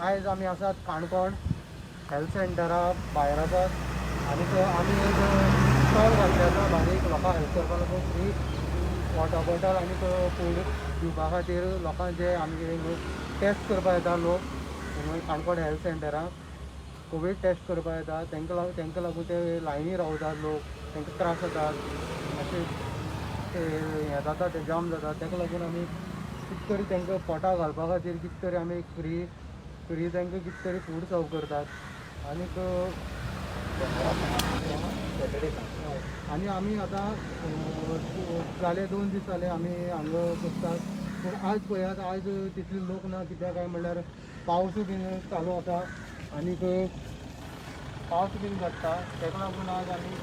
आयज आमी आसात काणकोण हेल्थ सेंटरा भायर आसात आनी आमी एक स्टॉल घातले आसा बारीक लोकांक हेल्प करपाक लागून फ्री वॉटर बॉटल आनी फूड दिवपा खातीर लोकांक जे आमगे टेस्ट करपाक येता लोक काणकोण हेल्थ सेंटराक कोवीड टेस्ट करपाक येता तांकां लागून ते लायनी रावतात लोक, तांकां त्रास जातात, मातशे ते हें जाता, ते जाम जाता. ताका लागून आमी कितें तरी तांकां पोटा घालपा खातीर कितें तरी आमी एक फ्री फ्री तांकां कितें तरी फूड सर्व करतात. आनीक आनी आमी आतां जाले 2 दीस जाले आमी हांगा करतात, पूण आज पळयात आज तितले लोक ना. कित्याक काय म्हणल्यार पावस बीन चालू आसा आनीक पावस बीन पडटा, ताका लागून आज आमी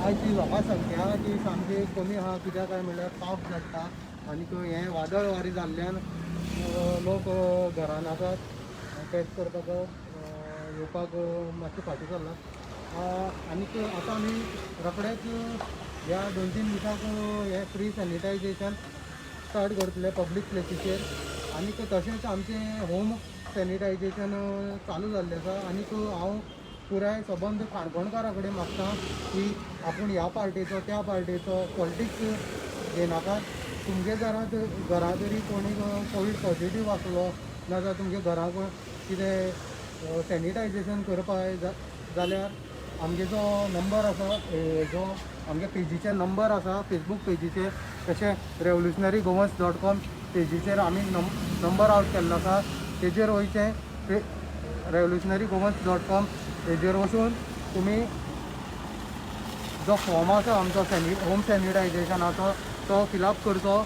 आज ती लोकां संख्या ती सामकी कमी आसा. कित्याक काय म्हणल्यार पावस पडटा आनीक हें वादळ वारें जाल्ल्यान लोक घरान आसात, टेस्ट करपाक येवपाक मातशें फाटीं सरला. आनीक आतां आमी रोखडेच ह्या 2-3 दिसांक हें फ्री सॅनिटायजेशन स्टार्ट करतले पब्लीक प्लेसीचेर. आनीक तशेंच आमचें होम सॅनिटायजेशन चालू जाल्लें आसा. आनीक हांव पुराय सबंद काणकोणकारा कडेन मागता की आपूण ह्या पार्टेचो त्या पार्टेचो पॉलिटिक्स घेयनाकात. तुमगे घरांत घरा तरी कोणी कोवीड पॉझिटीव आसलो ना जाल्यार तुमगे घराक कितें सॅनिटायजेशन करपाक जाल्यार आमगे जो नंबर आसा, जो आमगे पेजीचे नंबर आसा फेसबूक पेजीचेर, तशें रेवोल्युशनरी गोवन्स.com पेजीचेर आमी नंबर आवट केल्लो आसा, तेजेर वयचें रेवोल्युशनरी गोवन्स.com तेजेर वचून तुमी जो फॉर्म आसा आमचो होम सॅनिटायजेशनाचो तो फिलअप करचो.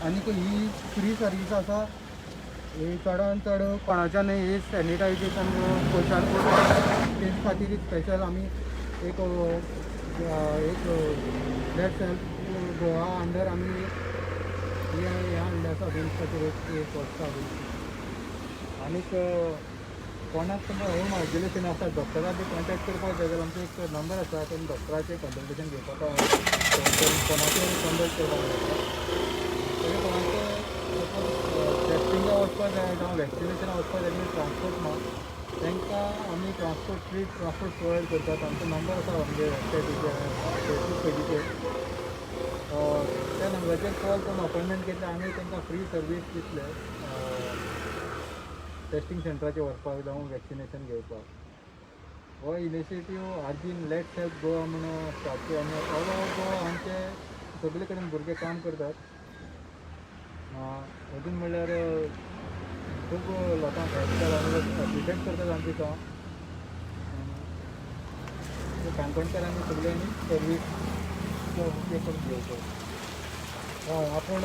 आनीक ही फ्री सर्वीस आसा, ही चडान चड कोणाच्यान ही सॅनिटायजेशन पयशान करता, तेज खातीर स्पेशल आमी एक एक let's help Goa under आमी हें हाडलें आसा तेंचे खातीर एक वर्सा. आनीक कोणाक तुमकां होम आयसोलेशन आसा डॉक्टरा बी कॉन्टेक्ट करपाक जाय जाल्यार आमचो एक नंबर आसा, तेमी डॉक्टराचेर कन्सल्टेशन घेवपाक कोणाचेर कन्सल्ट करपाक मेळटा. तशें कोणाचें टेस्टिंगाक वचपाक जाय जावं वॅक्सिनेशनाक वचपाक जाय जाल्यार ट्रान्सपोर्ट ना, तांकां आमी ट्रान्सपोर्ट फ्री ट्रान्सपोर्ट प्रोवायड करतात. आमचो नंबर आसा आमगे वेबसायटीचेर फेसबूक पेजीचेर, त्या नंबराचेर कॉल करून अपॉयंटमेंट घेतले आमी तांकां फ्री सर्वीस दितले टेस्टिंग सेंटराचेर वचपाक जावं वॅक्सिनेशन घेवपाक. हो इनिशिएटीव आरजीन let's help Goa म्हणून स्टार्ट केला आनी ऑल ओवर गोवा आमचे सगळे कडेन भुरगे काम करतात. अजून म्हणल्यार खूब लोकांक हेल्प जाला आनी एप्रिशिएट करतात आमचें काम. काणकोणकारांनी सगळ्यांनी सर्वीस उपयोग करून घेवचो. हय, आपूण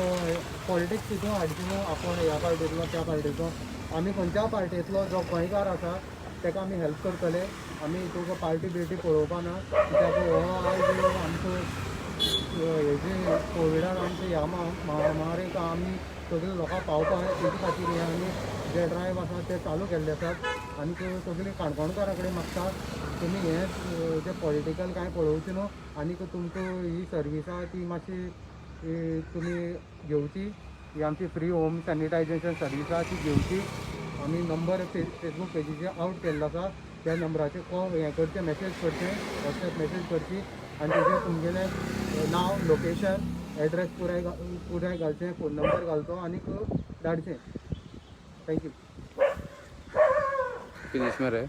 पॉलिटिक्स तितून हाडची न्हू, आपूण ह्या पार्टींतलो त्या पार्टीचो, आमी खंयच्या पार्टींतलो जो गोंयकार आसा ताका आमी हेल्प करतले. आमी तुका पार्टी बिर्टी पळोवपा ना, कित्याक हो आयज आमचो हेजे कोविडान आमचे ह्या महामारीक आमी सगळे लोकांक पावपाक तेजे खातीर हे आमी जे ड्रायव आसा ते चालू केल्ले आसात. आनी सगळे काणकोणकारा कडेन मागता तुमी हें जे पॉलिटिकल कांय पळोवचें न्हू आनीक तुमकां ही सर्वीस आहा ती मातशी तुमी घेवची. ही आमची फ्री होम सॅनिटायजेशन सर्वीस आहा ती घेवची. आमी नंबर फेसबूक पेजीचेर आवट केल्लो आसा, त्या नंबराचेर कॉल हें करचें, मॅसेज करचें, वॉट्सएप मॅसेज करची आनी तेजेर तुमगेलें नांव, लोकेशन, एड्रेस पुराय पुराय घालचें, फोन नंबर घालचो आनीक धाडचें. Thank you. Finish मरे.